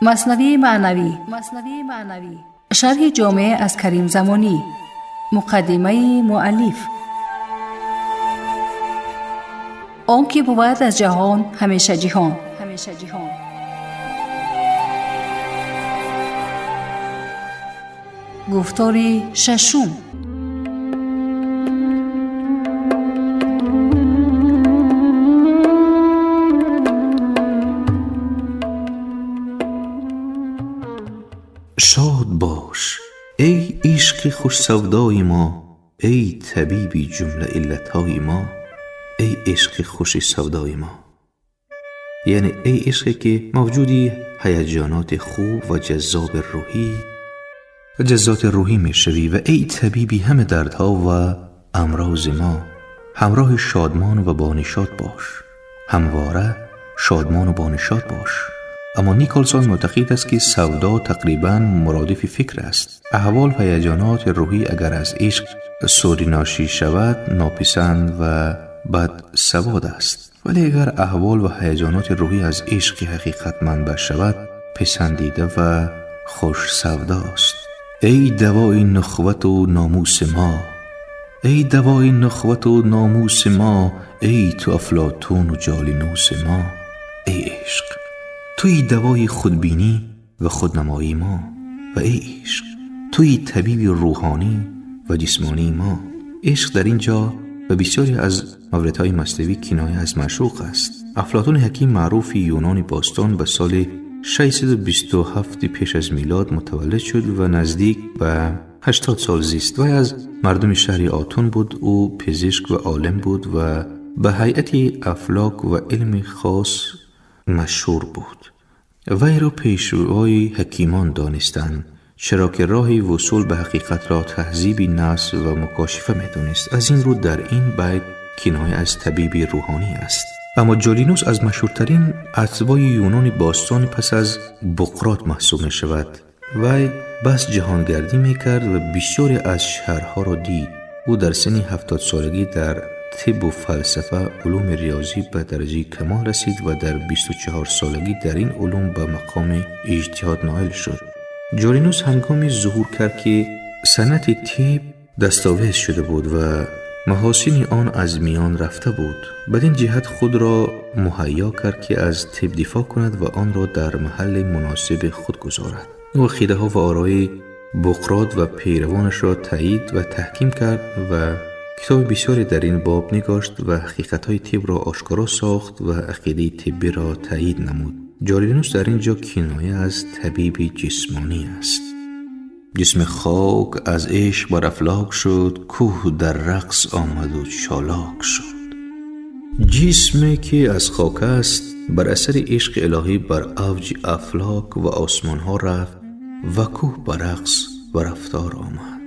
Маснавии маънавӣ, шарҳи ҷомеъ аз Карим Замонӣ, муқаддимаи муаллиф. Он ки бувад аз ҷаҳон ҳамеша ҷиҳон. Гуфтори шашум. Шод бош эй ишқи хушсавдои мо, эй табиби ҷумла иллатҳои мо, эй ишқи хуши савдои мо. Яъне эй ишқе ки мавҷуди ҳаяҷоноти хуб ва ҷаззоби рӯҳӣ ва ҷаззоти рӯҳӣ мешавӣ ва эй табиби ҳама дардҳо ва амрози мо, ҳамроҳи шодмон ва бонишот бош, ҳамвора шодмон ва бонишот бош. Аммо Николсон муътақид аст, ки савдо тақрибан муродифи фикр аст. Аҳвол ва ҳаяҷоноти рӯҳӣ агар аз ишқ сури ношӣ шавад, нописанд ва бадсавод аст. Вале агар аҳвол ва ҳаяҷоноти рӯҳӣ аз ишқи ҳақиқат манбаъ шавад, писандида ва хушсавдост. Эй давои нухвату номуси мо, эй давои нухвату номуси мо, эй ту Афлотуну Ҷолинуси мо, эй ишқ туи давои худбинӣ ва худнамоии мо ва эй ишқ туи табиби рӯҳонӣ ва ҷисмонии мо. Ишқ дар ин ҷо ва бисёре аз мавридҳои маснавӣ киноя аз маъшуқ аст. Афлотуни ҳаким маъруфи юнони бостон ба соли 627 пеш аз милод мутаваллид шуд ва наздик ба 80 сол зист. Вай аз мардуми шаҳри Отун буд. Ӯ пизишк ва олим буд ва ба ҳайати афлок ва илми хос машҳур буд. Вайро пешвои ҳакимон донистанд, чаро ки роҳи вусул ба ҳақиқатро таҳзиби нафс ва мукошифа медонист. Аз ин рӯ дар ин байт киноя аз табиби рӯҳонӣ аст. Аммо Ҷолинус аз машҳуртарин атбои юнони бостон пас аз Буқрот маҳсуб мешавад. Вай бас ҷаҳонгардӣ мекард ва бисёре аз шаҳрҳоро дид. Ӯ дар синни 70-солагӣ дар тиббу фалсафа, улуми риёзӣ ба дараҷаи камол расид ва дар 24-солагӣ дар ин улум ба мақоми иҷтиҳод ноил шуд. Ҷолинус ҳангоме зуҳур кард, ки санъати тиб дастовез шуда буд ва маҳосини он аз миён рафта буд. Бадин ҷиҳат худро муҳайё кард, ки аз тиб дифоъ кунад ва онро дар маҳалли муносиби худ гузорад. Ӯ ақидаҳо ва орои Буқрот ва пайравонашро таъйид ва таҳким кард ва китоби бисёре дар ин боб нигошт ва ҳақиқатҳои тибро ошкоро сохт ва ақидаи тиббиро таъйид намуд. Ҷолинус дар ин ҷо киноя аз табиби ҷисмонӣ аст. Ҷисми хок аз ишқ бар афлок шуд, кӯҳ дар рақс омаду чолок шуд. Ҷисме ки аз хок аст бар асари ишқи илоҳӣ бар авҷи афлок ва осмонҳо рафт ва кӯҳ ба рақс ва рафтор омад.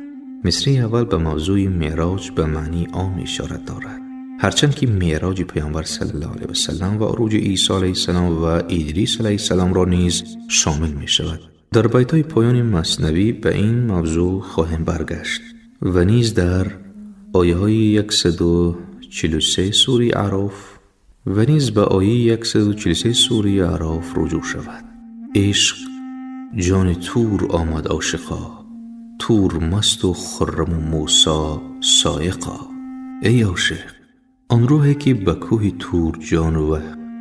Мисраи аввал ба мавзӯи меъроҷ ба маънии ом ишорат дорад. Ҳарчанд ки меъроҷи паёмбар саллаллоҳу алайҳи васаллам ва уруҷи Исо алайҳиссалом ва Идрис алайҳиссаломро низ шомил мешавад. Дар байтҳои поёни маснавӣ ба ин мавзӯъ хоҳем баргашт ва низ дар ояҳои 143 сураи Аъроф ва низ ба ояи 143 сураи Аъроф руҷӯъ шавад. Ишқ ҷони Тур омад ошиқо, Тур масту хурраму Мусо соиқо. Эй ошиқ, он рӯҳе ки ба кӯҳи Тур ҷону ва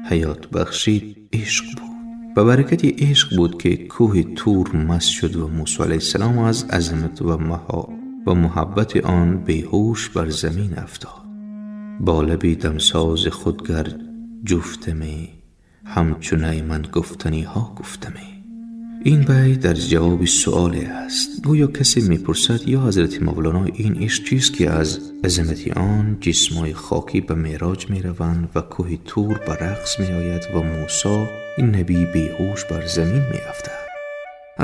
ҳаёт бахшид ишқ буд. Ба баракати ишқ буд, ки кӯҳи Тур маст шуд ва Мусо алайҳиссалом аз азамат ва муҳаббати он беҳуш бар замин афтод. Бо лаби дамсози худ гар ҷуфтаме, ҳамчу най ман гуфтаниҳо гуфтаме. Ин байт дар ҷавоби суоле аст. Гӯё касе мепурсад: ё ҳазрати Мавлоно, ин ишқ чист, ки аз азамати он ҷисмҳои хокӣ ба меъроҷ мераванд ва кӯҳи Тур ба рақс меояд ва Мусо набӣ беҳуш бар замин меафтад?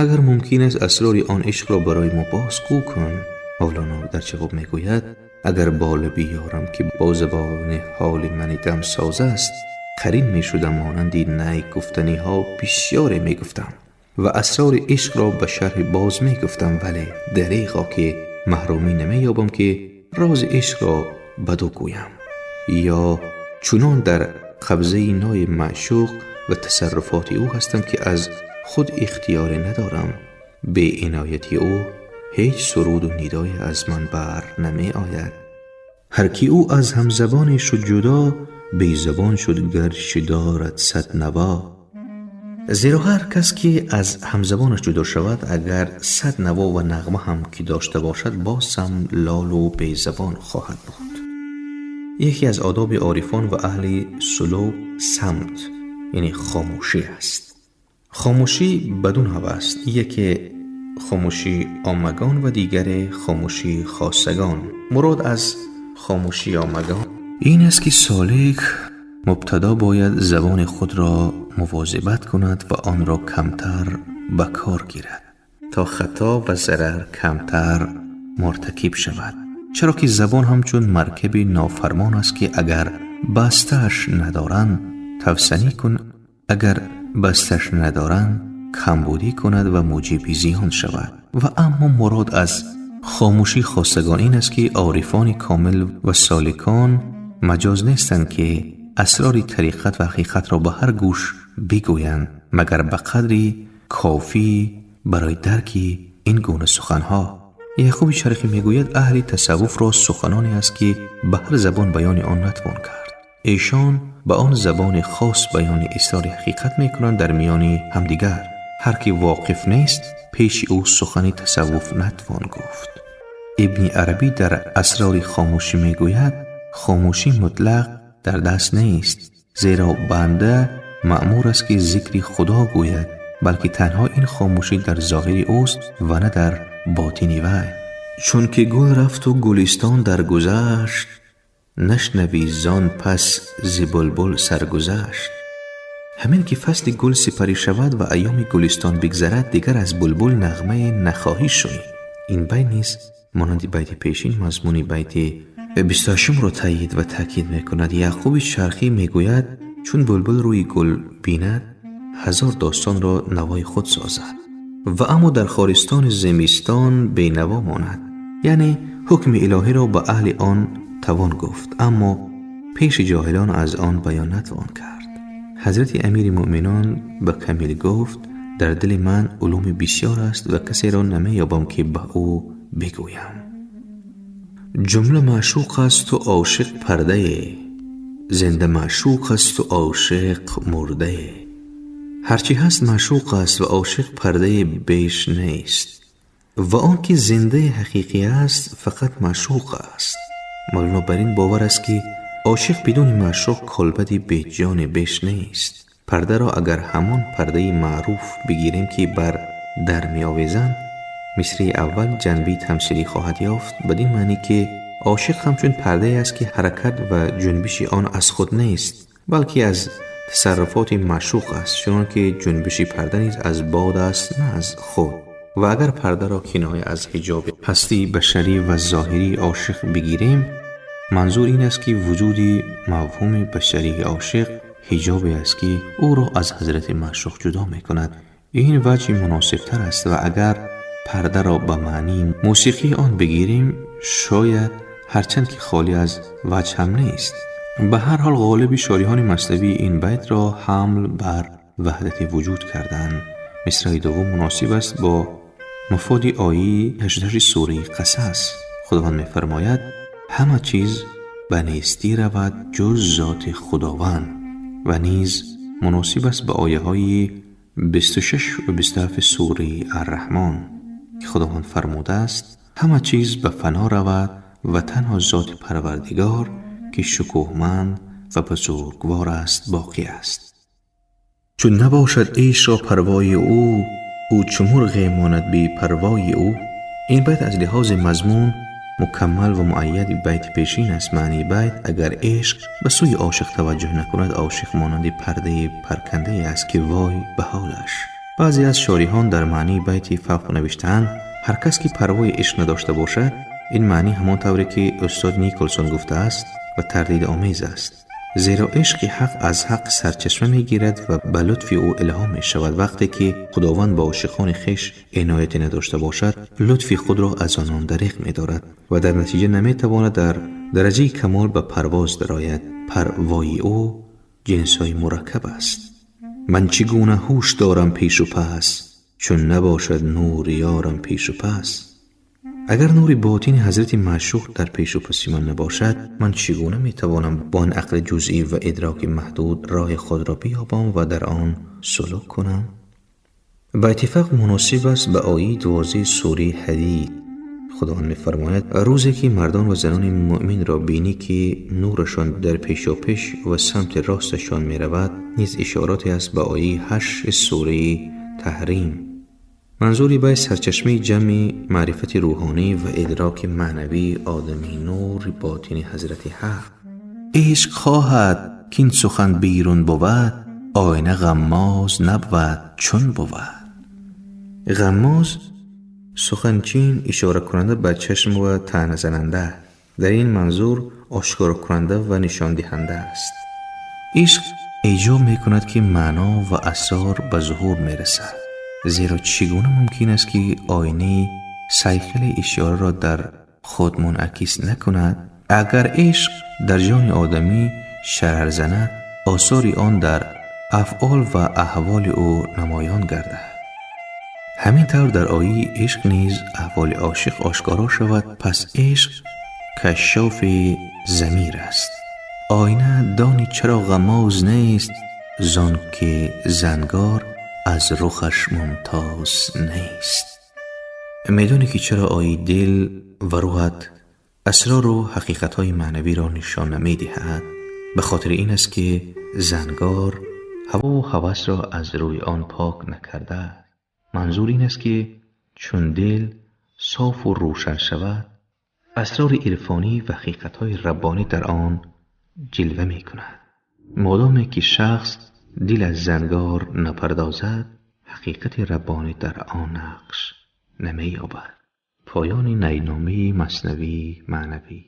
Агар мумкин аст, асрори он ишқро барои мо бозгӯ кун. Мавлоно дар ҷавоб мегӯяд: агар бо лаби ёрам, ки бо забони ҳоли мани дамсоз аст, қарин мешудам, монанди най гуфтаниҳо бисёре мегуфтам ва асрори ишқро ба шарҳи боз мегуфтам, вале дареғо ки маҳрумӣ намеёбам, ки рози ишқро баду гӯям ё чунон дар қабзаи нои маъшуқ ва тасарруфоти ӯ ҳастам, ки аз худ ихтиёре надорам. Бе инояти ӯ ҳеҷ суруду нидое аз ман бар намеояд. Ҳар ки ӯ аз ҳамзабоне шуд ҷудо, безабон шуд гарчи дорад сад наво. Зеро ҳар кас ки аз ҳамзабонаш ҷудо шавад, агар сад наво ва нағма ҳам ки дошта бошад, боз ҳам лолу безабон хоҳад буд. Яке аз одоби орифон ва аҳли сулук самт, яъне хомӯшӣ аст. Хомӯшӣ ба ду навъ аст: яке хомӯшии оммагон ва дигаре хомӯшии хосагон. Мурод аз хомӯшии оммагон ин аст, ки солик мубтадо бояд забони худро мувозибат кунад ва онро камтар ба кор гирад, то хато ва зарар камтар муртакиб шавад. Чаро ки забон ҳамчун маркаби нофармон аст, ки агар бастааш надоранд тавсанӣ кун, агар бастааш надоранд камбудӣ кунад ва муҷиби зиён шавад. Ва аммо мурод аз хомӯшии хостагон ин аст, ки орифони комил ва соликон маҷоз нестанд, ки асрори тариқат ва ҳақиқатро ба ҳар гӯш бигӯянд, магар ба қадри кофӣ барои дарки ин гуна суханҳо. Яъқуби Чархӣ мегӯяд, аҳли тасаввуфро суханоне аст, ки ба ҳар забон баёни он натвон кард. Эшон ба он забони хос баёни исрори ҳақиқат мекунанд дар миёни ҳамдигар. Ҳар ки воқиф нест, пеши ӯ сухани тасаввуф натвон гуфт. Ибни Арабӣ дар асрори хомӯшӣ мегӯяд, хомӯшӣ мутлақ дар даст нест, зеро банда маъмур аст, ки зикри Худо гӯяд, балки танҳо ин хомӯшӣ дар зоҳири ӯст ва на дар ботини вай. Чунки гул рафту гулистон даргузашт, нашнавӣ зон пас зи булбул саргузашт. Ҳамин ки фасли гул сипарӣ шавад ва айёми гулистон бигзарад, дигар аз булбул нағмае нахоҳӣ шунид. Ин байт низ монанди байти пешин мазмуни байти 28-умро таъйид ва таъкид мекунад. Яъқуби Чархӣ мегӯяд, чун булбул рӯи гул бинад, ҳазор достонро навои худ созад, ва аммо дар хористони зимистон бенаво монад. Яъне ҳукми илоҳиро ба аҳли он тавон гуфт, аммо пеши ҷоҳилон аз он баён натвон кард. Ҳазрати Амири Муъминон ба Камил гуфт, дар дили ман улуми бисёр аст ва касеро намеёбам, ки ба ӯ бигӯям. Ҷумла маъшуқ асту ошиқ пардае, зинда маъшуқ асту ошиқ мурдае. Ҳарчи ҳаст маъшуқ аст ва ошиқ пардае беш нест, ва он ки зиндаи ҳақиқӣ аст, фақат маъшуқ аст. Мавлоно бар ин бовар аст, ки ошиқ бидуни маъшуқ колбади беҷоне беш нест. Пардаро агар ҳамон пардаи маъруф бигирем, ки бар дар меовезанд, мисраи аввал ҷанбаи тамсилӣ хоҳад ёфт, бадин маънӣ ки ошиқ ҳамчун пардае аст, ки ҳаракат ва ҷунбиши он аз худ нест, балки аз тасарруфоти маъшуқ аст, чунон ки ҷунбиши парда низ аз бод аст, на аз худ. Ва агар пардаро киноя аз ҳиҷоби ҳастии башарӣ ва зоҳирии ошиқ бигирем, манзур ин аст, ки вуҷуди мавҳуми башарии ошиқ ҳиҷобе аст, ки ӯро аз ҳазрати маъшуқ ҷудо мекунад. Ин ваҷҳи муносибтар аст ва агар пардаро ба маънии мусиқии он бигирем, шояд ҳарчанд ки холӣ аз ваҷҳ ҳам нест. Ба ҳар ҳол ғолиби шориҳони маснавии ин байтро ҳамл бар ваҳдати вуҷуд карданд. Мисраи дуввум муносиб аст бо мафоди ояи 88 сураи Қасас. Худованд мефармояд, ҳама чиз ба нестӣ равад ҷуз зоти Худованд, ва низ муносиб аст ба ояҳои 26 ва 27 сураи Арраҳмон, ки Худованд фармудааст, ҳама чиз ба фано равад ва танҳо зоти Парвардигор, ки шукӯҳманд ва бузургвор аст, боқӣ аст. Чун набошад ишқро парвои ӯ, ӯ чу мурғе монад бепарвои ӯ. Ин байт аз лиҳози мазмун мукаммал ва муайяди байти пешин аст. Маънии байт, агар ишқ ба сӯи ошиқ таваҷҷӯҳ накунад, ошиқ монанди пардаи паркандае аст, ки вой ба ҳолаш. Баъзе аз шориҳон дар маънии байти фавқ навиштаанд, ҳар кас ки парвои ишқ надошта бошад, ин маънӣ ҳамон тавре ки устод Николсон гуфтааст ва тардидомез аст. Зеро ишқи ҳақ аз ҳақ сарчашма мегирад ва ба лутфи ӯ илҳом мешавад. Вақте ки Худованд ба ошиқони хеш инояте надошта бошад, лутфи худро аз онон дариқ медорад ва дар натиҷа наметавонад дар дараҷаи камол ба парвоз дарояд. Парвои ӯ ҷинсҳои мураккаб аст. من چگونه هوش دارم پیش و پس، چون نباشد نور یارم پیش و پس. اگر نور باطن حضرت معشوق در پیش و پس من نباشد، من چگونه میتوانم با آن عقل جزئی و ادراک محدود راه خود را بیابم و در آن سلوک کنم؟ به اتفاق مناسب است به آیه 12 سوره حدید. خداوند می‌فرماید: روزی که مردان و زنان مؤمن را بینی که نورشان در پیشاپیش و سمت راستشان می‌رود، نیز اشاراتی است به آیه 8 سوره تحریم. منظوری به سرچشمه جمع معرفت روحانی و ادراک معنوی آدمی نور باطن حضرت حق. عشق خواهد که این سخن بیرون بود، آینه غماز نبود چون بود. غماز سخنچین، اشاره کننده به چشم و طعنه زننده، در این منظور آشکار کننده و نشان دهنده است. عشق ایجاب می کند که معنا و اسرار به ظهور می رسد، زیرا چگونه ممکن است که آینه سیقل اشاره را در خود منعکس نکند؟ اگر عشق در جان آدمی شرر زند، آثار آن در افعال و احوال او نمایان گردد. همین طور در آیه عشق نیز احوال عاشق آشکارا شود. پس عشق کشاف ضمیر است. آینه دانی چرا غماز نیست، زان که زنگار از رخش ممتاز نیست. میدانی که چرا آیه دل و روحت اسرار و حقیقت‌های معنوی را نشان نمی‌دهد، به خاطر این است که زنگار هوا و هوس را از روی آن پاک نکرده. منظور این است که چون دل صاف و روشن شود، اسرار عرفانی و حقیقت‌های ربانی در آن جلوه می‌کند. مادامی که شخص دل از زنگار نپردازد، حقیقت ربانی در آن نقش نمی‌یابد. پایان نینامه مثنوی معنوی.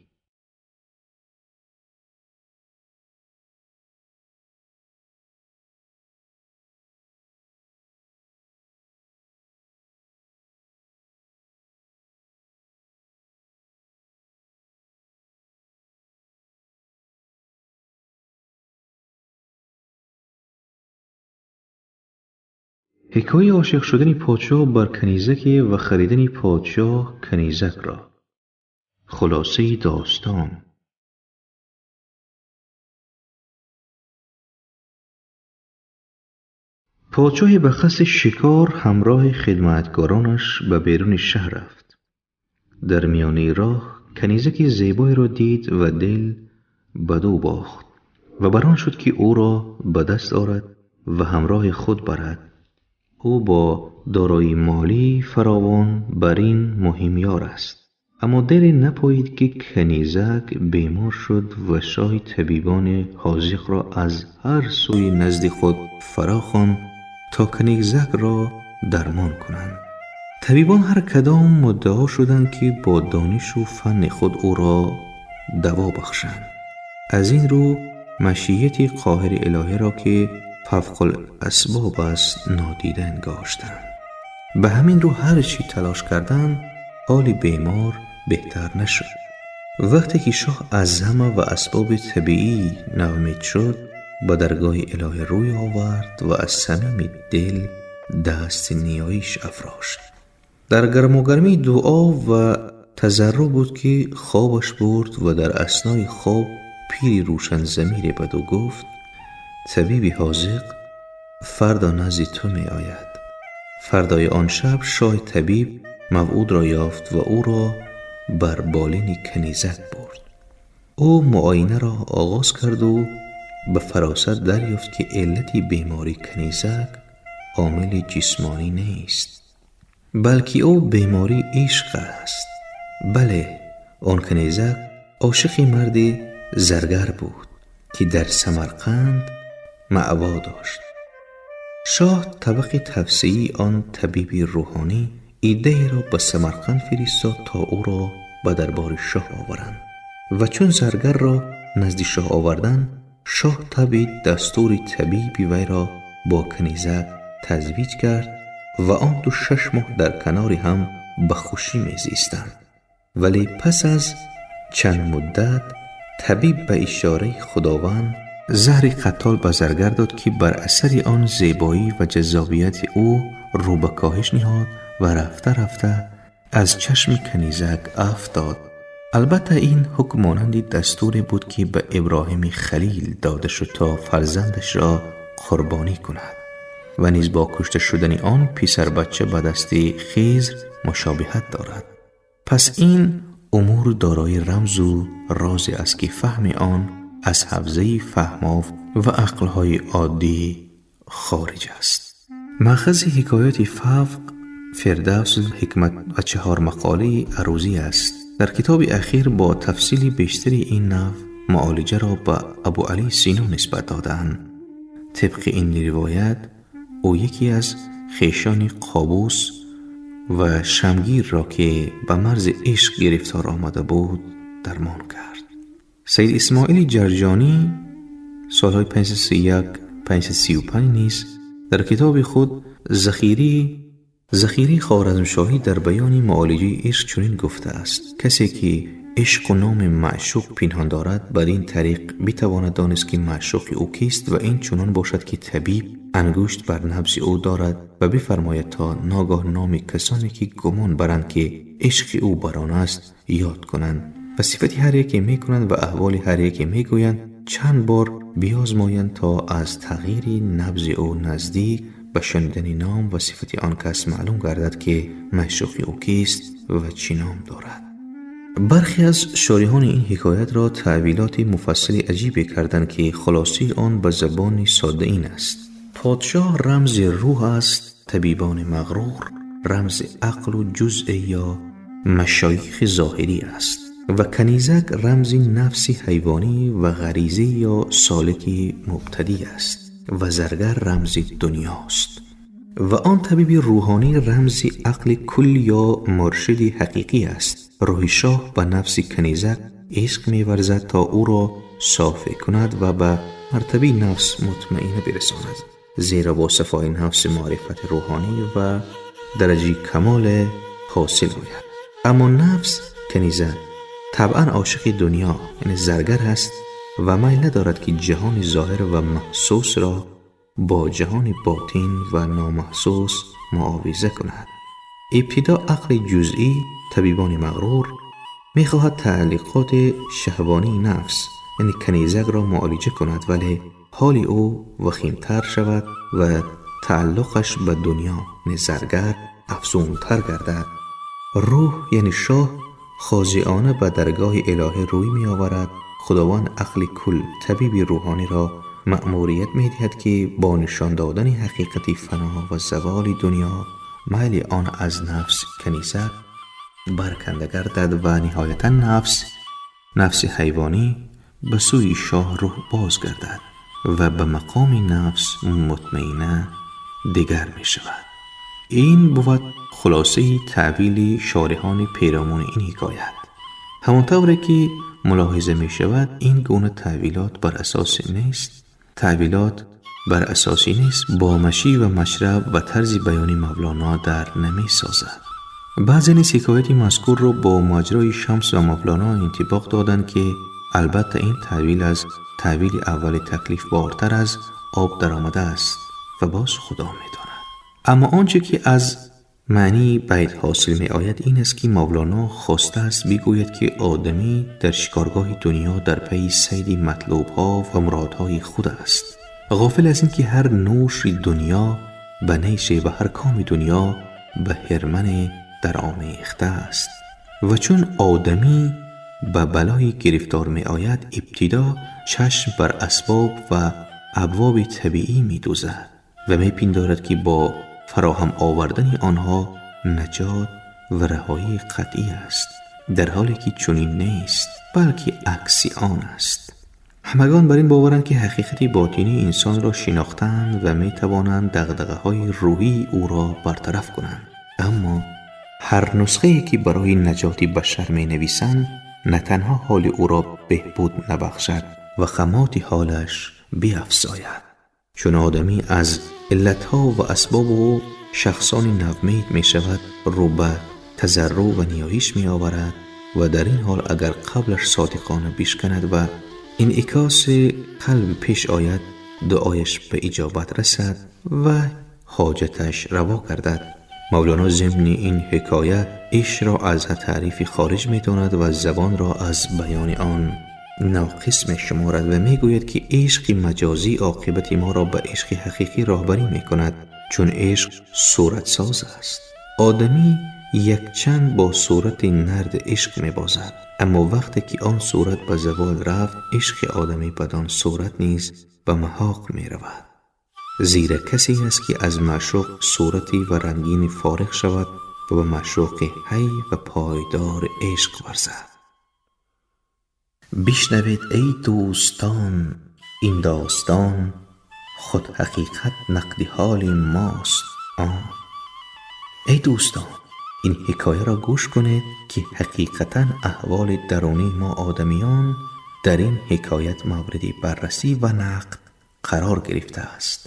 حکایه عاشق شدن پادشاه بر کنیزک و خریدن پادشاه کنیزک را. خلاصه داستان. پادشاه به قصد شکار همراه خدمتکارانش به بیرون شهر رفت. در میانه راه کنیزک زیبایی را دید و دل بدو باخت و بران شد که او را به دست آرد و همراه خود برد. او با دارایی مالی فراوان بر این مهمیار است. اما دل نپایید که کنیزک بیمار شد و شاه طبیبان حاذق را از هر سوی نزد خود فراخواند تا کنیزک را درمان کنند. طبیبان هر کدام مدعا شدند که با دانش و فن خود او را دوا بخشند. از این رو مشیت قاهر الهی را که فوق الاسباب است نادیده انگاشتند. به همین رو هر چی تلاش کردند حال بیمار بهتر نشد. وقتی که شاه از همه و اسباب طبیعی ناامید شد، به درگاه الهی روی آورد و از صمیم دل دست نیایش افراشت. در گرم و گرمی دعا و تضرع بود که خوابش برد و در اثنای خواب پیر روشن ضمیر بدو گفت: طبیب حاذق فردا نزد تو می آید. فردای آن شب شاه طبیب موعود را یافت و او را بر بالین کنیزک برد. او معاینه را آغاز کرد و به فراست دریافت که علت بیماری کنیزک عامل جسمانی نیست، بلکه او بیماری عشق است. بله، آن کنیزک عاشق مرد زرگر بود که در سمرقند مأوا داشت. شاه طبق توصیه آن طبیب روحانی ایده را به سمرقند فرستاد تا او را به دربار شاه آورند و چون زرگر را نزد شاه آوردند، شاه طبیب دستور طبیب وی را با کنیزک تزویج کرد و آن دو 6 ماه در کنار هم به خوشی می زیستند. ولی پس از چند مدت طبیب به اشاره خداوند заҳри қаттол ба заргар дод, ки бар асари он зебоӣ ва ҷаззобияти ӯ рӯ ба коҳиш ниҳод ва рафта рафта аз чашми канизак афтод. Албатта ин ҳукм монанди дастуре буд, ки ба Иброҳими Халил дода шуд то фарзандашро қурбонӣ кунад ва низ бо кушта шудани он писарбача ба дасти Хизр мушобиҳат дорад. Пас ин умур дорои рамзу розе аст, ки фаҳми он аз ҳавзаи фаҳмҳо ва ақлҳои оддӣ хориҷ аст. Маъхази ҳикояти фавқ Фирдавс, ҳикмат ва чаҳор мақолаи арӯзӣ аст. Дар китоби ахир бо тафсили бештари ин навъ муолиҷаро ба Абӯалӣ Сино нисбат додаанд. Тибқи ин ривоят, ӯ яке аз хешони Қобус ва Шамгирро, ки ба марзи ишқ гирифтор омада буд, дармон кард. Сайид Исмоили Ҷарҷонӣ солҳои 531 535 низ дар китоби худ Захираи Хоразмшоҳӣ дар баёни муолиҷаи ишқ чунин гуфтааст: касе ки ишқу номи маъшуқ пинҳон дорад, бад ин тариқ битавонад донист, ки маъшуқи ӯ кист, ва ин чунон бошад, ки табиб ангушт бар набзи ӯ дорад ва бифармояд то ногоҳ номи касоне, ки гумон баранд, ки ишқи ӯ бар он аст, ёд кунанд ва сифати ҳар яке мекунанд ва аҳволи ҳар яке мегӯянд, чанд бор биёзмоянд то аз тағйири набзи ӯ наздик ба шунидани ном ва сифати он кас маълум гардад, ки маъшуқи ӯ кист ва чӣ ном дорад. Бархе аз шориҳони ин ҳикоятро таъвилоти муфассали аҷибе карданд, ки хулосаи он ба забони сода ин аст: подшоҳ рамзи рӯҳ аст, табибони мағрур рамзи ақлу ҷузъе ё машоихи зоҳирӣ аст ва канизак рамзи нафси ҳайвонӣ ва ғаризӣ ё солики мубтадӣ аст ва заргар рамзи дунёст ва он табиби рӯҳонӣ рамзи ақли кул ё муршиди ҳақиқӣ аст. Рӯҳи шоҳ ба нафси канизак ишқ меварзад то ӯро софе кунад ва ба мартабаи нафс мутмаина бирасонад, зеро бо сафои нафс маърифати рӯҳонӣ ва дараҷаи камоле ҳосил ояд. Аммо нафс канизак табъан ошиқи дунё, яъне заргар аст ва майл надорад, ки ҷаҳони зоҳир ва маҳсусро бо ҷаҳони ботин ва номаҳсус муовиза кунад. Ибтидо ақли ҷузъӣ, табибони мағрур, мехоҳад тааллиқоти шаҳвонии нафс, яъне канизакро муолиҷа кунад, вале ҳоли ӯ вахимтар шавад ва тааллуқаш ба дунё, яъне заргар, афзунтар гардад. Рӯҳ, яъне шоҳ, хозиъона ба даргоҳи илоҳӣ рӯй меоварад. Худованд ақли кул, табиби рӯҳониро маъмурият медиҳад, ки бо нишон додани ҳақиқати фано ва заволи дунё майли он аз нафс канизак барканда гардад ва ниҳоятан нафси ҳайвонӣ ба сӯи шоҳ рӯҳ боз гардад ва ба мақоми нафс мутмаина дигар мешавад. Ин бувад хулосаи таъвили шориҳони перомуни ин ҳикоят. Ҳамон тавре ки мулоҳиза мешавад, ин гуна таъвилот бар асосе нест, таъвилот бар асосе нест, бо машӣ ва машраб ва тарзи баёни Мавлоно дар намесозад. Баъзе низ ҳикояти мазкурро бо моҷарои Шамс ва Мавлоно интибоқ доданд, ки албатта ин таъвил аз таъвили аввали таклифбортар аз об даромадааст ва боз Худо медонад. Аммо он чӣ ки аз маънии байт ҳосил меояд ин аст, ки Мавлоно хостааст бигӯяд, ки одамӣ дар шикоргоҳи дунё дар пайи сайди матлубҳо ва муродҳои худ аст, ғофил аз ин ки ҳар нӯши дунё ба неше ва ҳар коми дунё ба ҳирмане даромехта аст ва чун одамӣ ба балое гирифтор меояд, ибтидо чашм бар асбоб ва абвоби табиӣ медӯзад ва мепиндорад, ки бо фароҳам овардани онҳо наҷот ва раҳоии қатъӣ аст, дар ҳоле ки чунин нест, балки акси он аст. Ҳамагон бар ин боваранд, ки ҳақиқати ботинии инсонро шинохтаанд ва метавонанд дағдағаҳои рӯҳии ӯро бартараф кунанд. Аммо ҳар нусхае ки барои наҷоти башар менависанд, на танҳо ҳоли ӯро беҳбуд набахшад ва хамоти ҳолаш биафзояд. Чун одамӣ аз иллатҳо ва асбобу шахсони навмед мешавад, рӯ ба тазарруъ ва ниёиш меоварад ва дар ин ҳол агар қаблаш содиқона бишканад ва Инъикоси қалб пеш ояд, дуояш ба иҷобат расад ва ҳоҷаташ раво гардад. Мавлоно зимни ин ҳикоят ишқро аз таърифи хориҷ медонад ва забонро аз баёни он ноқис мешуморад ва мегӯяд, ки ишқи маҷозӣ оқибати моро ба ишқи ҳақиқӣ роҳбарӣ мекунад, чун ишқ суратсоз аст. Одамӣ якчанд бо сурати нарди ишқ мебозад, аммо вақте ки он сурат ба завол рафт, ишқи одамӣ бадон сурат низ ба маҳоқ меравад. Зира касе аст, ки аз маъшуқ сурати ва рангини фориғ шавад ва ба маъшуқи ҳай ва пойдор ишқ варзад. Бишнавед, эй дӯстон, ин достон, худ ҳақиқат нақди ҳоли мост он. Эй дӯстон, ин ҳикояро гӯш кунед, ки ҳақиқатан аҳволи дарунии мо одамиён дар ин ҳикоят мавриди баррасӣ ва нақд қарор гирифтааст.